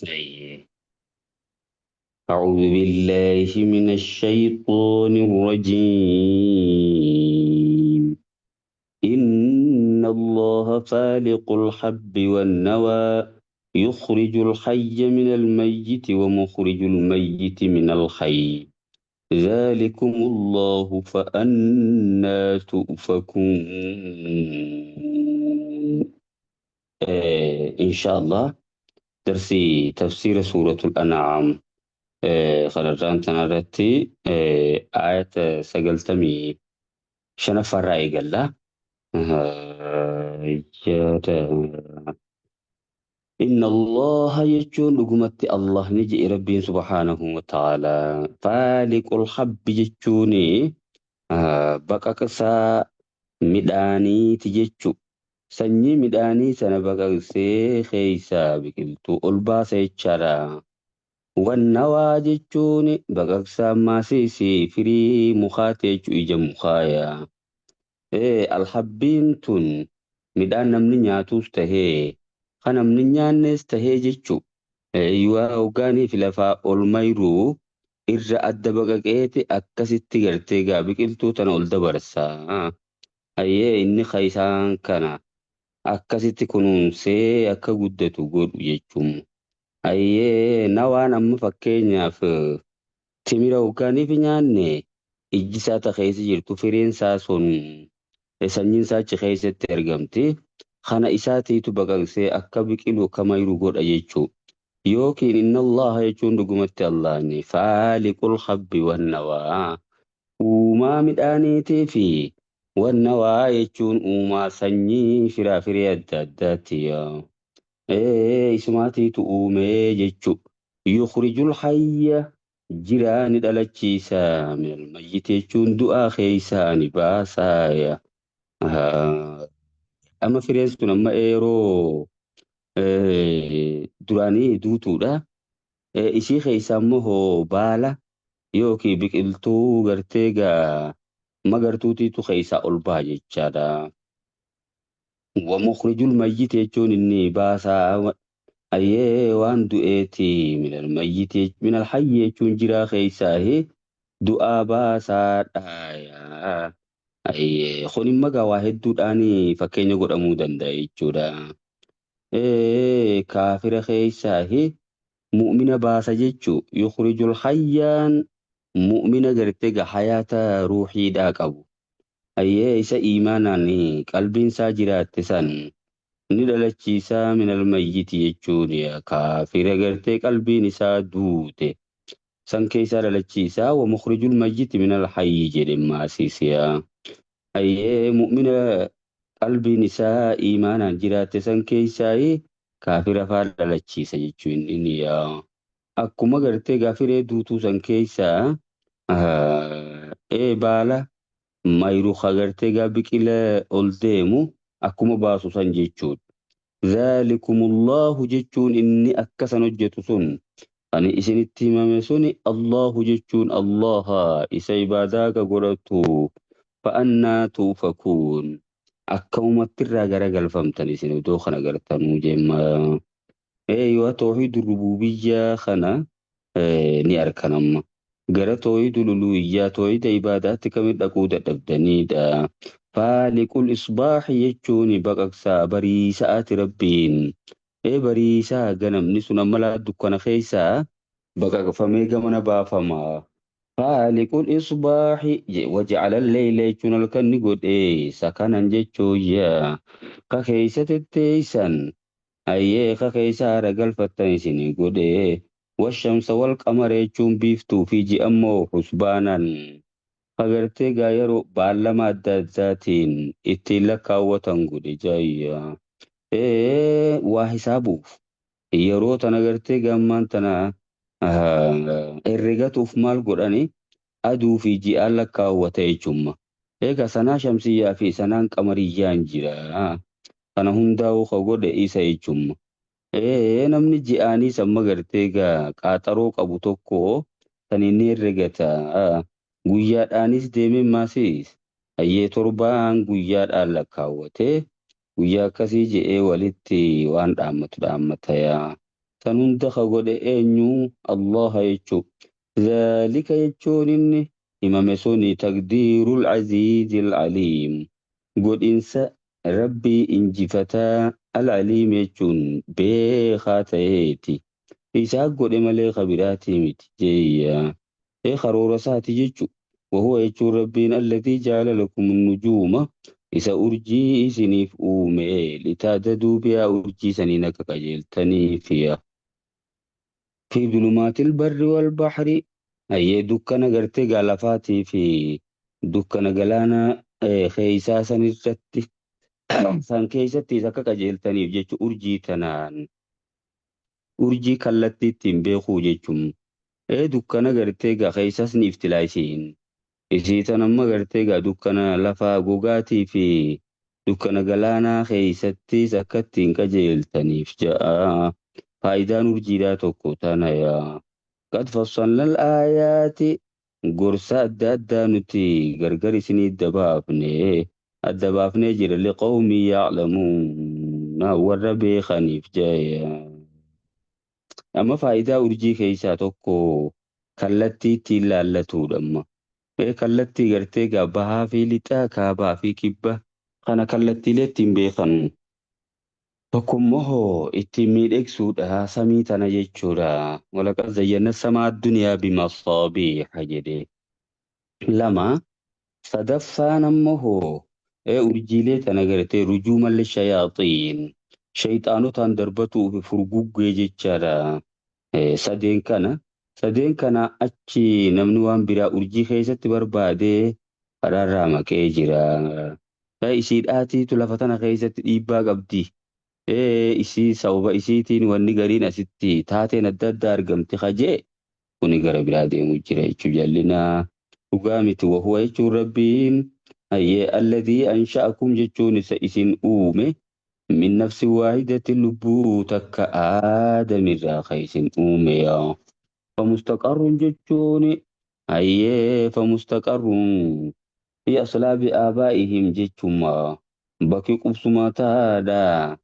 Ayyee. أعوذ بالله من الشيطان الرجيم. إن الله فالق الحب والنوى يخرج الحي من الميت ومخرج الميت من الحي ذلكم الله فأنا تؤفكون. إن شاء الله درسي تفسير سورة الأنعام kanarraan tanarratti ayata 95ffaarraa eegalla. Inna Allaha jechuun dhugumatti Allah ni je'e Rabbiin subhaanahu wa ta'ala. Faaliqul habbi jechuun baqaqsaa midhaaniiti jechu. Sanyii midhaanii sana baqaqsee keeysaa biqiltuu ol baasa jechaadha. Wannawaa jechuun baqaqsaa maasiisii firii mukaati jechuu ija mukaaya. Alhabbiin tun midhaan namni nyaatus tahee kan namni nyaannes tahee jechuu. Yoo hoggaanii fi lafaa ol mayruu irra adda baqaqeeti akkasitti gartee gaa biqiltuu tana ol dabarsa. Ayyee inni kaysaan kana akkasitti kunuunsee akka guddatu godhu jechuun. Ayyee nawaan amma fakkeenyaaf timira hoggaanii fi nyaanne ijji isaa ta keessa jirtu firiin isaa sun sanyiin isaa achi keessatti argamti. Kana isaatiitu baqaqsee akka biqilu akka mayru godha jechuu. Yookiin inna Allaha jechuun dhugumatti Allahni faaliqul habbi wannawaa uumaa midhaaniitii fi wannawaa jechuun uumaa sanyii firaa firee adda addaati. Isumaatiitu uumee jechuu. Yukhrijul hayya jiraa ni dhalachiisa minal mayyiti jechuun du'aa keessaa ni baasaaya. Amma fireen sun amma yeroo duraanii duutuudha. Ishii keessaa immoo hoo baala yookiin biqiltuu gartee gaa magartuutiitu keessaa ol baha jechaadha. Wa mukhrijul mayyiti jechuun inni baasaa ayyee waan du'eeti minal mayyiti minal hayyi jechuun jiraa keessaa du'aa baasaadha. Ayyee kun immoo gaa waa hedduudhaan fakkeenya godhamuu danda'a jechuudha. Kaafira keessaa mu'mina baasa jechuu yukhrijul hayyaan mu'mina gartee gaa hayaata ruuxiidhaa qabu. Ayyee isa iimaanaan qalbiin isaa jiraatte san ni dhalachiisaa minal mayyiti jechuun kaafira gartee qalbiin isaa duute san keessaa dhalachiisaa wa mukhrijul mayyiti minal hayyi jedhe maasiisiyaa. Ayyee mu'mina qalbiin isaa iimaanaan jiraatte san keessaa kaafira faa dhalachiisa jechuun inni yaa. Akkuma gartee gaafiree duutuu san keessaa baala mayru gartee gaa biqila ol deemu akkuma baasu san jechuudha. Zaalikumullahu jechuun inni akkasan hojjetu sun ani isinitti himame suni Allahu jechuun Allaha isa ibaadaa ka godhatu fa'annaa tuufakuun akkamumatti irraa garagalfamtan isin iddoo kana gartanuu jemma. Yoo tawhiidu rububiyyaa kana ni arkan amma. Gara tawhiidu uluhiyyaa tawhiida ibaadaatti kamii dhaquu dadhabdanidha. Faaliqul isbaahi jechuun baqaqsaa bariisaati rabbiin. Bariisaa ganamni sun amma laa dukkana keessaa baqaqfamee gamana baafama. Faaliqul isbaahi waja'ala leyla jechuun halkan ni godhe sakanan jechuun ka keessa tetteessan ayyee ka keessa haara galfattan isin godhe washamsa wal qamara jechuun biiftuu fi ji'a immoo husbaanan agartee gaa yeroo baallama adda addaatiin ittiin lakkaawwatan godhe jaayya. Waa hisaabuuf yeroo tana gartee gammaan tana herregatuuf maal godhani aduu fi ji'aan lakkaawwata jechuudha. Egaa sanaa shamsiyyaa fi sanaan qamariyyaan jira. Kana hundaa'uu ka godhe isa jechuudha. Namni ji'aanis amma gartee gaa qaaxaroo qabu tokko kan inni herregata. Guyyaadhaanis deemee maasiis hayyee torbaan guyyaadhaan lakkaawwatee guyyaa akkasii je'ee walitti waan dhaammatu dhaammata yaa. San hunda ka godhe eenyu? Allaha jechuu. Dhaalika jechuun inni himame suni taqdiirul aziizil aliim. Godhinsa Rabbii injifataa al-aliim jechuun beekaa ta'eeti. Isaa godhe malee ka biraatii miti jeeyya. Ee karoora isaati jechu. Wahuwa jechuun Rabbiin alladhii ja'ala lakum nujuuma isa urjii isiniif uume litaataduu bihaa urjii saniin akka qajeeltaniifiya. Fi dhulumaatil barri wal bahri hayyee dukkana gartee gaa lafaatii fi dukkana galaana keeysaa san irratti san keessattis akka qajeeltaniif jechu urjii tanaan urjii kallattii ittiin beekuu jechuun dukkana gartee gaa keessaas ni iftilaa isiin. Isii tan amma gartee gaa dukkana lafaa gogaatii fi dukkana galaanaa keeysattis akka ittiin qajeeltaniif ja'a. Faayidaan urjiidhaa tokko tana yaa. Qad fassalna al-aayaati gorsa adda addaa nuti gargar isinii adda baafne adda baafnee jira liqawmi ya'lamuun warra beekaniif ja'a. Amma faayidaa urjii keessaa tokko kallattii ittiin laallatudha amma. Kallattii gartee gaa bahaa fi lixaa kaabaa fi kibba kana kallattiilee ittiin beekan. Tokko immoo ittiin miidhagsuudha samii tana jechuudha. Walaqad zayyana samaa addunyaa bimasaabiiha jedhee. Lama sadaffaan ammoo urjiilee tana gartee rujuuman lishayaaxiin shayxaanotaan darbatuu fi furguggee jechaadha. Sadeen kana sadeen kana achi namni waan biraa urjii keessatti barbaadee karaarraa maqee jira. Isiidhaatiitu lafa tana keessatti dhiibbaa qabdi. Isii sababa isiitiin wanni gariin asitti taateen adda addaa argamti kajee kuni gara biraa deemu jira jechuun jallinaa dhugaa miti wahuwa jechuun Rabbiin hayyee alladhii ansha'akum jechuun isa isin uume min nafsi waahidatin lubbuu takka aadamirraa ka isin uume yaa. Famustaqarrun jechuun hayyee famustaqarrun fi aslaabi aabaa'ihim jechuuma bakki qubsumaa taadha.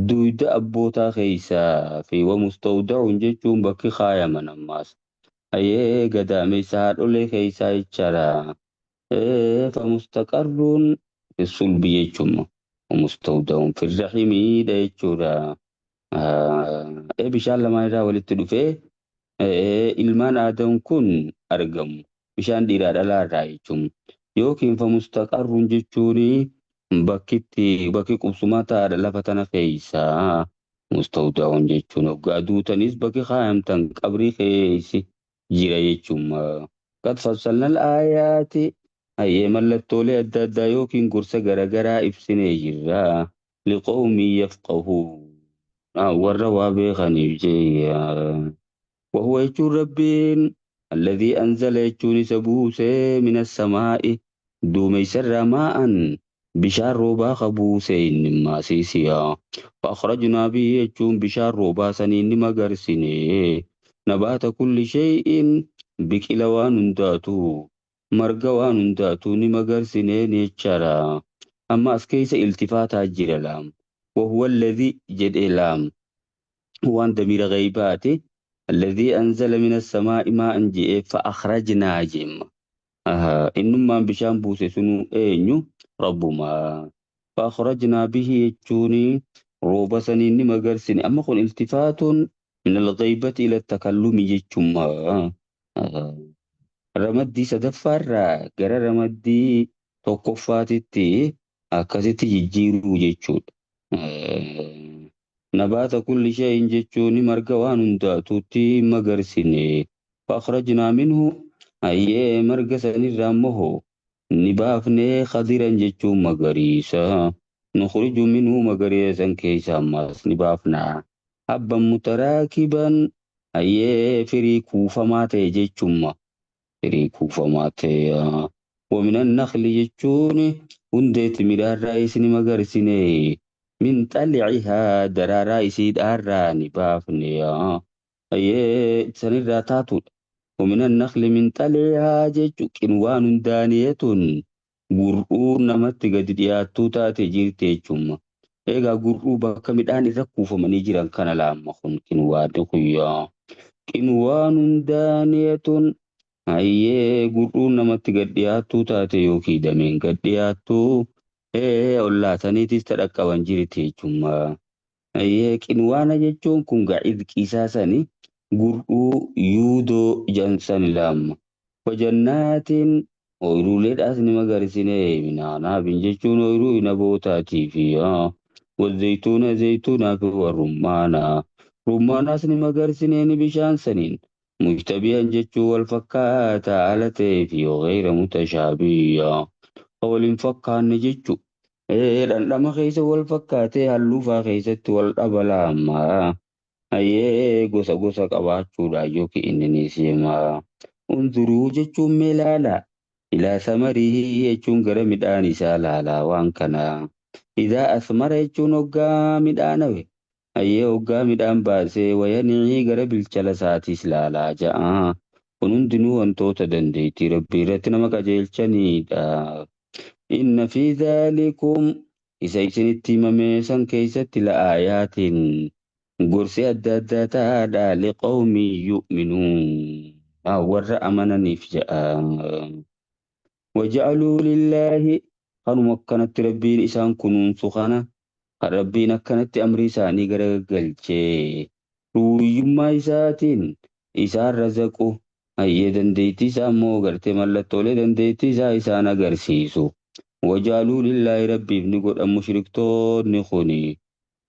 Duyda abbootaa keeysaa fi wamustawda'un jechuun bakki kaayaman ammaas. Hayyee gadaameessa haadholee keeysaa jechaadha. Famustaqarrun fi sulbi jechuuma. Wamustawda'un fi rahimiidha jechuudha. Bishaan lamaan irraa walitti dhufee ilmaan aadam kun argamu. Bishaan dhiiraa dhalaa irraa jechuun. Yookiin famustaqarrun jechuun bakkitti bakki qubsumaa taadha lafa tana keeysaa mustawda'uun jechuun hoggaa duutanis bakki kaayamtan qabrii keeysi jira jechuun. Qad fassalna al-aayaati hayyee mallattoolee adda addaa yookiin gorsa garagaraa ibsinee jirra. Liqawmin yafqahuun warra waa beekaniif jeeyya. Wahuwa jechuun Rabbiin alladhii anzala jechuun isa buusee mina samaa'i duumessarraa maa'an bishaan roobaa ka buuse inni maasiisiya. Faakhrajnaa bihi jechuun bishaan roobaa saniin ni magarsine. Nabaata kulli shay'in biqila waan hundaatu marga waan hundaatu ni magarsine jechaadha. Amma as keessa iltifaataa jira laam. Wahuwa alladhii jedhe laam. Waan damiira ghaybaati. Alladhii anzala mina samaa'i maa'an je'ee fa'akhrajnaa jemma. Innummaan bishaan buuse sunuu eenyu? Rabbumaa. Fa'akhrajnaa bihi jechuun rooba saniin ni magarsine. Amma kun iltifaatuun min al-ghaybati ila takallumi jechuuma. Ramaddii sadaffaarraa gara ramaddii tokkoffaatitti akkasitti jijjiiruu jechuudha. Nabaata kulli shay'in jechuun marga waan hundaatuutti magarsine. Fa'akhrajnaa minhu hayyee marga sanirraa immoo ni baafnee khadiran jechuun magariisa. Nukhriju minhu magariisa san keessaa ammas ni baafna. Habban mutaraakiban hayyee firii kuufamaa ta'e jechuuma. Firii kuufamaa ta'e. Wamina nakhli jechuun hundee timiraarraa isin magarsine. Min xalcihaa daraaraa isiidhaarraa ni baafne. Hayyee sanirraa taatudha. Wamina nakhli min xalcihaa jechuun qinwaan hundaaniyeetun gur'uu namatti gadi dhiyaattuu taate jirti jechuudha. Egaa gurruu bakka midhaan irra kuufamanii jiran kana laamma kun qinwaanni kuyyaa. Qinwaanun daaniyatun hayyee gurruun namatti gad dhiyaattuu taate yookiin dameen gad dhiyaattuu ollaataniitis tadhaqqaban jirti jechuudha. Hayyee qinwaana jechuun kun gaa idqiisaa sani gurruu yuudoo jansan laamma. Wajannaatiin ooyiruuleedhaas ni magarisine minaanaabin jechuun ooyiruu inabootaatii fi wazayituuna zayituunaa fi warrummaana. Rummaanaas ni magarisine ni bishaan saniin. Mujtabi'an jechuun wal fakkaataa haala ta'ee fi gayra mutashaabiyya. Wal hin fakkaanne jechuudha. Dhandhama keessa wal fakkaatee halluu fa'aa keessatti wal dhabalaama. Hayyee gosa gosa qabaachuudha yookiin inni ni seema. Unzuruu jechuun mee ilaalaa. Ilaa samarii jechuun gara midhaan isaa laalaa waan kana. Idaa asmara jechuun hoggaa midhaan hawe. Hayyee hoggaa midhaan baasee wayanii gara bilchala isaatiis laalaa ja'a. Kun hundinuu wantoota dandeettii rabbii irratti nama qajeelchanidha. Inna fi dhaalikum isa isinitti himame san keessatti la'aayaatiin gorsi adda addaa ta'aadha liqawmi yu'minuun warra amananiif ja'a. Waja'aluu lillaahi kanuma akkanatti rabbiin isaan kunuunsu kana kan rabbiin akkanatti amrii isaanii garagalchee ruuyyummaa isaatiin isaan razaqu hayyee dandeettii isaa immoo gartee mallattoolee dandeettii isaa isaan agarsiisu. Waja'aluu lillaahi rabbiif ni godhan mushriktoonni kuni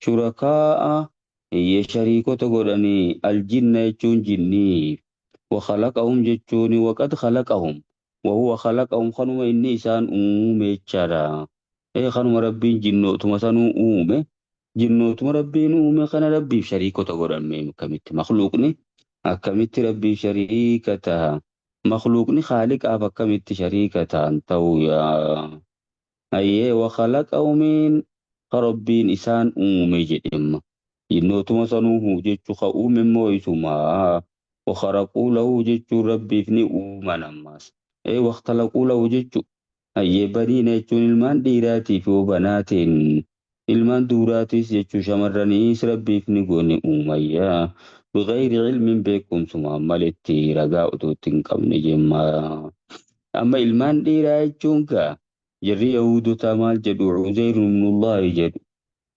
shurakaa'a hiyyee shariikota godhanii aljinna jechuun jinniif wakhalaqahum jechuun waqad khalaqahum wahuwa khalaqahum kanuma inni isaan uume jechaadha. Kanuma rabbiin jinnootuma sanuu uume jinnootuma rabbiin uume kana rabbiif shariikota godhan akkamitti makhluuqni akkamitti rabbiif shariika ta'a makhluuqni khaaliqaaf akkamitti shariika ta'an ta'uu yaa. Hayyee wakhalaqahumiin ka rabbiin isaan uume jedhemma. Jinnootuma sanuu jechuu ka uume immoo isumaa. Wakharaquu lahu jechuun rabbiif ni uuman ammas. Waqtalaquu lahu jechuu. Hayyee baniina jechuun ilmaan dhiiraatii fi banaatiin ilmaan dubraatiis jechuu shamarraniis rabbiif ni goone uumayyaa. Bigayri ilmin beekumsumaan maletti ragaa utuu itti hin qabne jemma. Amma ilmaan dhiiraa jechuun gaa jarri yahudotaa maal jedhu Uzeyr ibnullahi jedhu.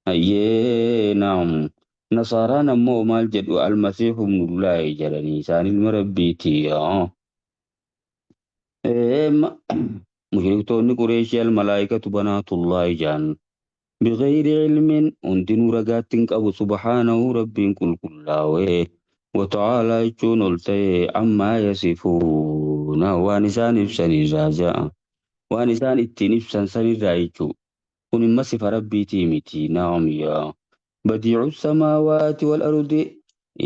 Hayyee naam. Nasaaraan ammoo maal jedhu almasiihu ibnullahi jedhanii isaan ilma rabbiiti. Mushriktoonni Qureeshii almalaayikatu banaatullahi jedhan. Bigayri ilmin hundinuu ragaatti hin qabu subhaanahu rabbiin qulqullaa'ee. Wata'aalaa jechuun ol ta'e ammaa yasifuuna waan isaan ibsanirraa ja'a. Waan isaan ittiin ibsan sanirraa jechuudha. Kun imma sifa rabbiitii miti naam yaa. Badiicu samaawaati wal ardi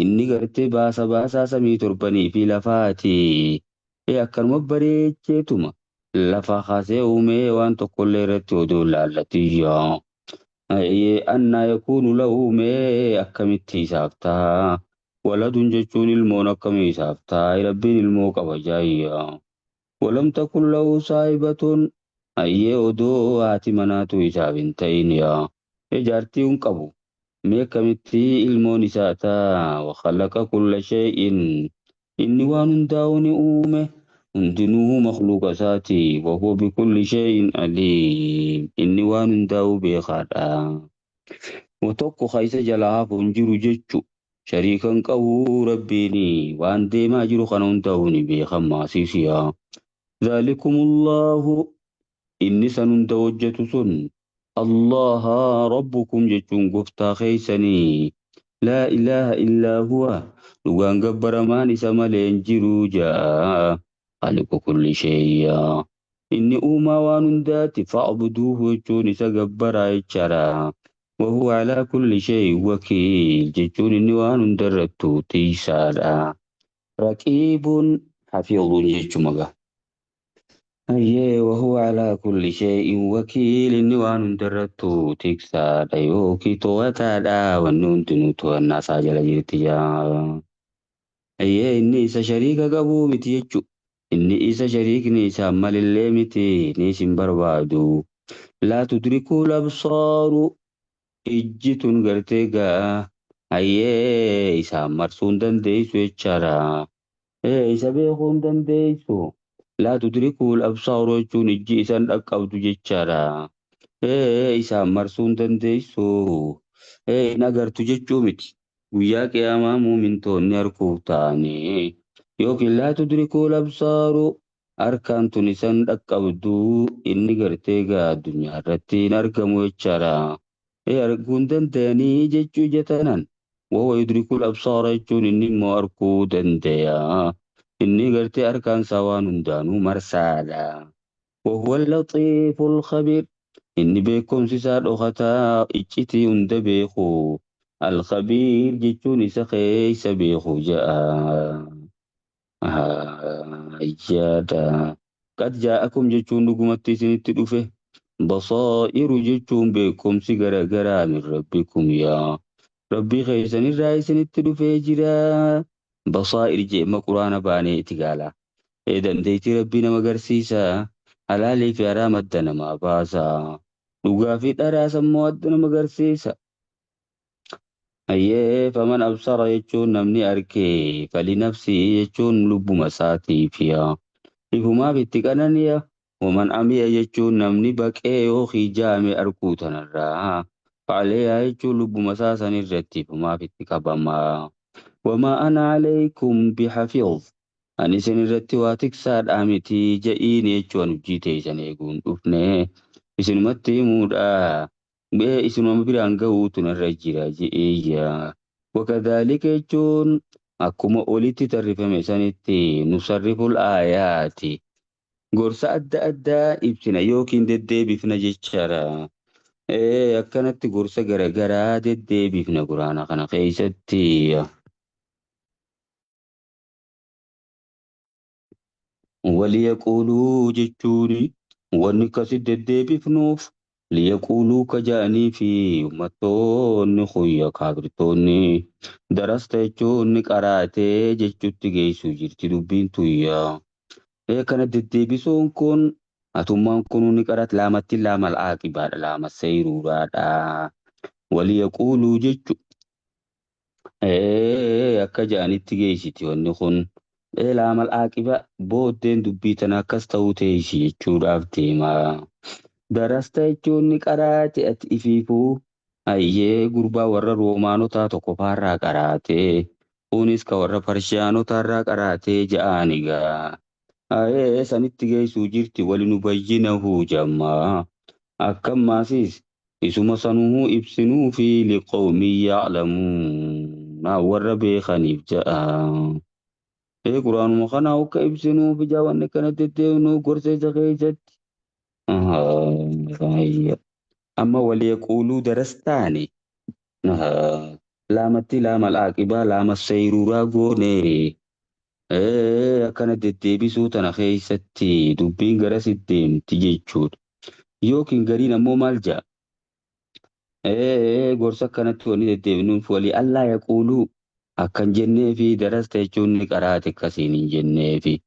inni gartee baasa baasaa samii torbanii fi lafaati. Akkanuma bareecheetuma lafa kaasee uumee waan tokkollee irratti odoo laallatiyyaa. Annaa yakuunu lahu mee akkamitti isaaf ta'a? Waladun jechuun ilmoon akkamii isaaf ta'a? Rabbiin ilmoo qaba jaayyaa. Walam takun lahu saahibatun hayyee odoo haati manaatu isaaf hin ta'in yaa. Jaartii hin qabu. Mee akkamitti ilmoon isaa ta'a? Wakhalaqa kulla shay'in inni waan hundaa'u ni uume. Hundinuu makhluuqa isaati. Wahuwa bikulli shay'in aliim. Inni waan hundaa'u beekaadha. Wa tokko ka isa jalaa hafu hin jiru jechu. Shariikan qabu rabbiin waan deemaa jiru kana hundaa'u ni beekan maasiisiyaa. Dhaalikumullahu inni san hunda hojjetu sun Allaha rabbukum jechuun gooftaa keessanii. Laa ilaaha illaa huwa dhugaan gabbaramaan isa malee hin jiru ja'a. Khaliqu kulli shay'a. Inni uumaa waan hundaati fa'buduuhu jechuun isa gabbaraa jechaadha. Wahuwa alaa kulli shay'in wakiil jechuun inni waan hundarrattu tiisaadha. Raqiibun hafiidun jechuma gaa. Hayyee wahuwa alaa kulli shay'in wakiil inni waan hundarrattu tiksaadha yookiin to'ataadha wanni hundinuu to'annaa isaa jala jirti jaa. Hayyee inni isa shariika qabuu miti jechuudha. Inni isa shariikni isaa malillee miti ni isin barbaadu. Laa tudrikuu labsaaru Ijji tun gartee gaa hayyee isaan marsuu hin dandeessu jechaadha. Isa beekuu hin dandeessu. Laa tudrikuul absaaru jechuun ijji isaan dhaqqabdu jechaadha. Isaan marsuu hin dandeessu. Hin agartu jechuu miti. Guyyaa qiyaamaa muumintoonni arguuf ta'anii yookiin laa tudrikuul absaaru harkaan tun isaan dhaqqabdu inni gartee gaa addunyaa irratti hin argamu jechaadha. Arguu hin danda'anii jechuu ija tanaan. Wahuwa yudrikul absaara jechuun inni immoo arguu danda'a. Inni gartee harkaan isaa waan hundaanuu marsaadha. Wahuwa laxiiful khabiir. Inni beekumsi isaa dhokataa iccitii hunda beeku. Alkhabiir jechuun isa keessa beeku ja'a. Ayyaadha. Qad jaa'akum jechuun dhugumatti isinitti dhufe. Basaa'iru jechuun beekumsi garagaraa min rabbikum yaa. Rabbii keessanirraa isinitti dhufee jira. Basaa'ir jeema quraana baanee itti gaala. Dandeettii rabbii nama agarsiisa. Halaalii fi haraam adda namaa baasa. Dhugaa fi dharaa sammuu adda nama agarsiisa. Ayyee faman absara jechuun namni arke falinafsii jechuun lubbuma isaatiif yaa. Ifumaaf itti qananiya. Waman amiya jechuun namni baqee yookiin jaame arguu tanarraa. Faaleyaa jechuun lubbuma isaa sanirratti ifumaaf itti qabama. Wamaa ana alaykum bihafiz. Ani isin irratti waa tiksaadhaa miti ja'iin jechuun hojii teessan eeguun dhufne. Isinumatti himuudha. Isinuma biraan gahuutu narra jira je'eeyya. Wakadhaalika jechuun akkuma olitti tarrifame sanitti nusarriful aayaati. Gorsa adda addaa ibsina yookiin deddeebifna jechaadha. Akkanatti gorsa garagaraa deddeebifna quraana kana keessatti. Waliyaquuluu jechuun wanni akkasi deddeebifnuuf liyaquuluu ka ja'anii fi uummattoonni kuyya kaafirtoonni darasta jechuun ni qaraatee jechutti geessu jirti dubbiin tuyya. Kana deddeebisuun kun atummaan kun ni qaraat laamatti laama al'aaqibaadha laama seyruuraadha. Waliyaquuluu jechu akka ja'anitti geessiti wanni kun. Laama al'aaqiba booddeen dubbii tana akkas ta'uu teessi jechuudhaaf deema. Darasta jechuun ni qaraate ati ifiifuu ayyee gurbaa warra roomaanotaa tokko faarraa qaraatee kunis ka warra parshiyaanotaarraa qaraatee ja'aan egaa. Ayee sanitti geessuu jirti walinubayyinahu jammaa. Akkammaasis isuma sanuhuu ibsinuu fi liqawmin ya'lamuun warra beekaniif ja'a. Quraanuma kana akka ibsinuu fi jawanni kana deddeebinuu gorsa isa keessatti. Amma waliyaquuluu darastaani. Laamatti laama al'aaqibaa laama seyruuraa goone. Akkana deddeebisuu tana keessatti dubbiin garas deemti jechuudha. Yookiin gariin ammoo maal ja'a? Gorsa akkanatti wanni deddeebinuuf walii allaa yaquuluu akkan jennee fi darasta jechuun ni qaraate akkasiin hin jenneefi.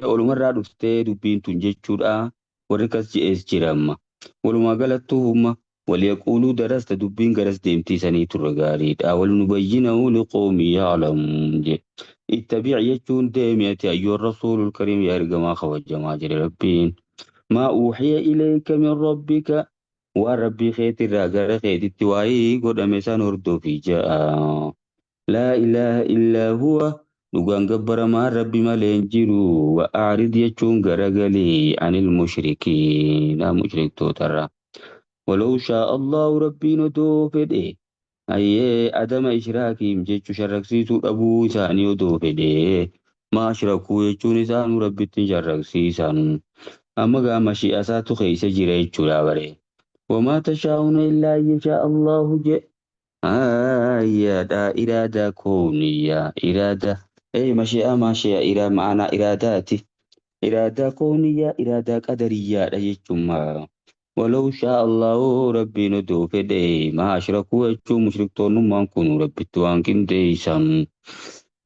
Olumarraa dhuftee dubbiin tun jechuudha. Warri akkas je'es jira amma. Walumaa galattuu humma waliyaquuluu darasta dubbiin garas deemtii sanii turre gaariidha. Walinubayyinahu liqawmin ya'lamuun jedhe. Ittabic jechuun deemi ati ayyuha rasuulul kariim yaa ergamaa kabajamaa jedhe rabbiin. Maa uuhiya ilayka min rabbika waan rabbii keetirraa gara keetitti waa'ee godhame san hordofi ja'a. Laa ilaaha illaa huwa dhugaan gabbaramaan rabbi malee hin jiru. Wa a'rid jechuun garagalii anil mushrikiina mushriktootarraa. Walaw shaa Allahu rabbiin odoo fedhe ayyee adama ishraakiim jechuu sharraksiisuu dhabuu isaanii odoo fedhe maa ashrakuu jechuun isaanuu rabbitti hin sharraksiisan. Amma gaa mashii'a isaatu keessa jira jechuudha bare. Wamaa tashaa'uuna illaa an yashaa Allahu je. Ayyaadha iraada kooniyyaa iraada mashii'a mashii'a ira ma'anaa iraadaati. Iraadaa kooniyyaa iraadaa qadariyyaadha jechuun walaw shaa Allahu rabbiin odoo fedhe maa ashrakuu jechuun mushriktoonnummaan kun rabbitti waan qindeessan.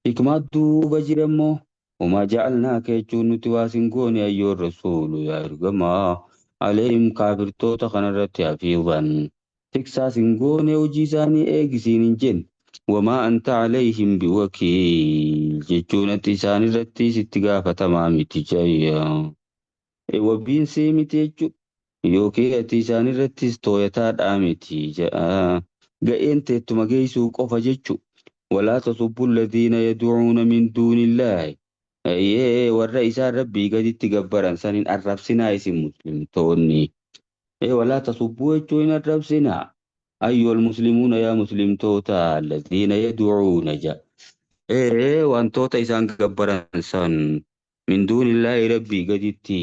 Hikmaa duuba jira immoo wamaa ja'alnaaka jechuun nuti waa sin goone ayyoo rasuulu yaa ergamaa alayhim kaafirtoota kanarratti hafiizan. Tiksaas hin goone hojii isaanii eegisiin hin jenne. Wamaa anta alayhim biwakiil jechuun ati isaan irrattis itti gaafatamaa miti jayya. Wabiin sii miti jechuudha. Yookiin ati isaan irrattis tooyataadhaa miti ja'a. Ga'een teettuma geessuu qofa jechuudha. Walaa tasubbu alladhiina yad'uuna min duunillaahi. Warra isaan rabbii gaditti gabbaran san hin arrabsinaa isin muslimtoonni. Walaa tasubbuu jechuun hin arrabsinaa. Ayyuhal muslimuuna yaa muslimtoota alladhiina yad'uuna ja'a. Wantoota isaan gabbaran san min duunillaahi rabbii gaditti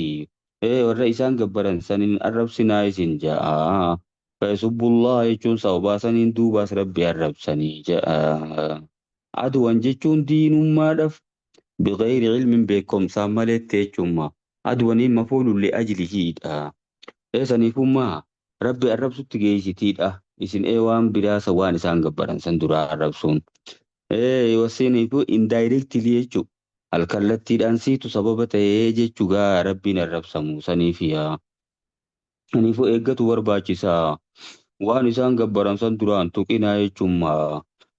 warra isaan gabbaran san hin arrabsinaa isin ja'a. Fayasubbullaha jechuun sababaa saniin duubaas rabbi arrabsanii ja'a. Aduwan jechuun diinummaadhaaf bighayri ilmin beekumsaan maletti jechuun aduwaniin mafuulun li ajlihiidha. Saniifummaa rabbi arrabsutti geessitiidha. Isin waan biraasa waan isaan gabbaran san duraa arrabsuun. Wasiiniifuu indirectly jechuudha. Alkallattiidhaan siitu sababa ta'ee jechuu gaa rabbiin arrabsamu saniif yaa. Saniifuu eeggatu barbaachisaa. Waan isaan gabbaran san duraan tuqinaa jechuun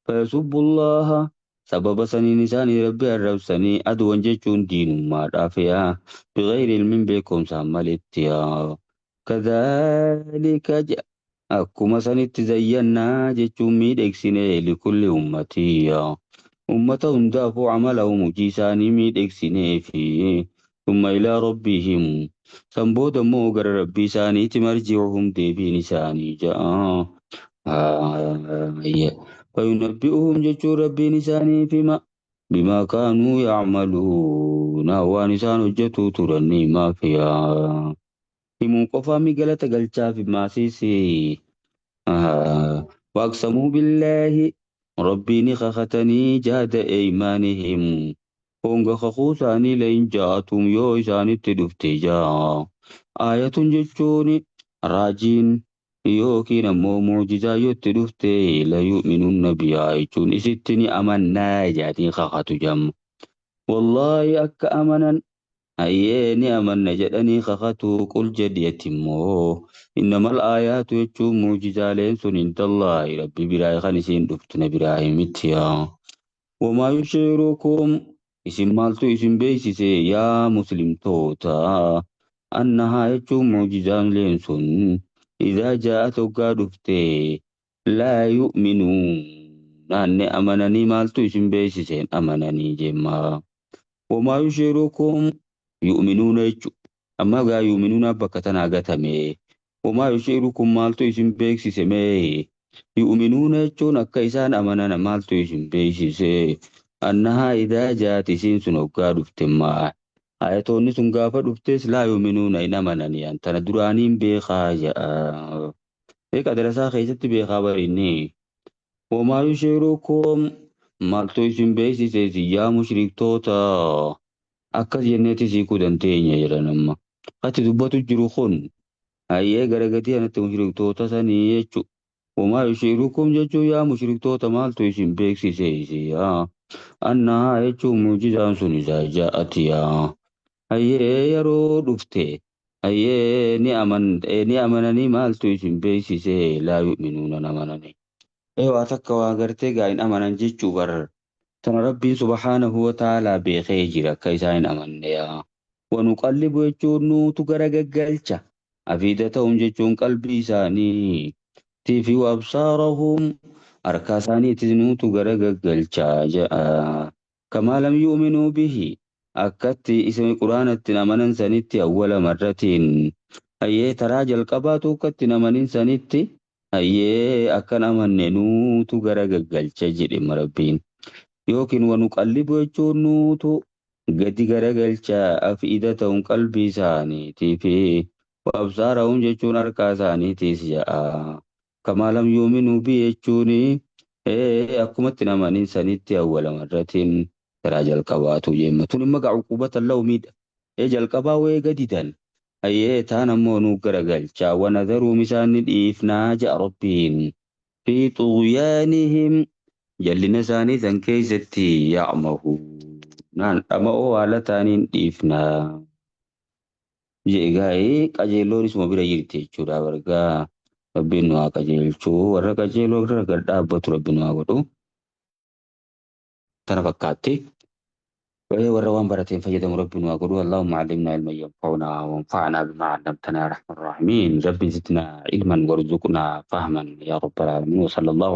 Fayasubbullaha sababa saniin isaanii rabbi arrabsanii aduwan jechuun diinummaadhaaf yaa. Bighayri ilmin beekumsaan maletti yaa. Kadhaalika akkuma sanitti zayyannaa jechuun miidhagsine likulli ummatii yaa. Ummata hundaafuu amalahum hojii isaanii miidhagsinee fi thumma ilaa rabbihim san booda immoo gara rabbii isaaniitti marji'uhum deebiin isaanii ja'a. Fayunabbi'uhum jechuun rabbiin isaaniif hima bimaa kaanuu ya'maluuna waan isaan hojjetu turan ni himaaf yaa. Himuu qofaa mi galata galchaaf maasiisi. Waaqsamuu billaahi rabbiin kakatanii jaada eymaanihim. Honga kakuu isaanii lain ja'atum yoo isaanitti dhufte ja'a. Aayatun jechuun raajiin yookiin ammoo mu'jizaa yoo itti dhufte la yu'minunna bihaa jechuun isitti ni amannaa jedhanii kakatu jamma. Wallaahi akka amanan hayyee ni amanna jedhanii kakatu qul jedhi immoo innamal aayaatu jechuun mu'jizaaleen sun indallaahi rabbi biraa kan isiin dhuftu na biraa miti yaa. Wamaa yushirukum isin maaltu isin beeksise yaa muslimtoota annahaa jechuun mu'jizaaleen sun idhaa jaa'at hoggaa dhufte laa yu'minuun naanne amananii maaltu isin beeksiseen amananii jemma. Wamaa yushirukum yu'minuuna jechuudha. Amma gaa yu'minuuna bakka tanaa gatame. Wamaa yushirukum maaltu isin beeksise mee? Yu'minuuna jechuun akka isaan amanan maaltu isin beeksise? Annahaa idhaa jaa'at isiin sun hoggaa dhufte maa? Ayatoonni sun gaafa dhuftes laa yu'minuuna hin amananii tana duraaniin beekaa ja'a. Beeka darasaa keessatti beekaa barinni. Wamaa yushirukum maaltu isin beeksise yaa mushriktoota akkas jenneetti siikuu dandeenya jedhan amma. Ati dubbatu jiru kun hayyee gara gatii anatti mushriktoota sanii jechuudha. Wamaa yushirukum jechuun yaa mushriktoota maaltu isin beeksise yaa. Annahaa jechuun mu'jizaan sun isaa ja'ati yaa. Hayyee yeroo dhufte hayyee ni amananii maaltu isin beeksise laa yu'minuuna amananii. Waa takka waa gartee gaa hin amanan jechuu bar tana rabbiin subhaanahu wa ta'aalaa beekee jira akka isaan hin amanne yaa. Wanuqallibu jechuun nuutu gara gaggalcha. Afiidatahum jechuun qalbii isaanii tiifi absaarahum harka isaaniitis nuutu gara gaggalcha ja'a. Kamaa lam yu'minuu bihi akkatti isa quraanatti amanan sanitti awwala marratiin hayyee taraa jalqabaatu akkatti amanin sanitti hayyee akkan amanne nuutu gara gaggalcha jedhe rabbiin. Yookiin wanuqallibu jechuun nuutu gadi garagalcha afiidatahum qalbii isaaniitii fi absaarahum jechuun harka isaaniitiis ja'a. Kamaa lam yu'minuu bi jechuun akkumatti amanin sanitti awwala marratiin karaa jalqabaatu jemma. Tun immoo gaa uqubatan lahu miidha. Jalqabaa wayii gadidan. Hayyee taan ammoo nu garagalcha. Wanadharuum isaan ni dhiifnaa ja'a rabbiin. Fi xughyaanihim jallina isaanii san keessatti ya'mahu. Naan dhama'oo haala taaniin dhiifnaa. Jeegaa'ee qajeelloon isuma bira jirti jechuudha bargaa. Rabbiin nu haa qajeelchu. Warra qajeeloo irra gad dhaabbatu Rabbi nu haa godhu. Tana fakkaatti. Warra waan barateen fayyadamu Rabbi nu haa godhu. Allahumma allimnaa ilman yanfa'unaa wanfa'naa bimaa 'allamtanaa ya arhamar raahimiin. Rabbi zidnaa ilman warzuqnaa fahman yaa rabbal aalamiin. Wa sallallahu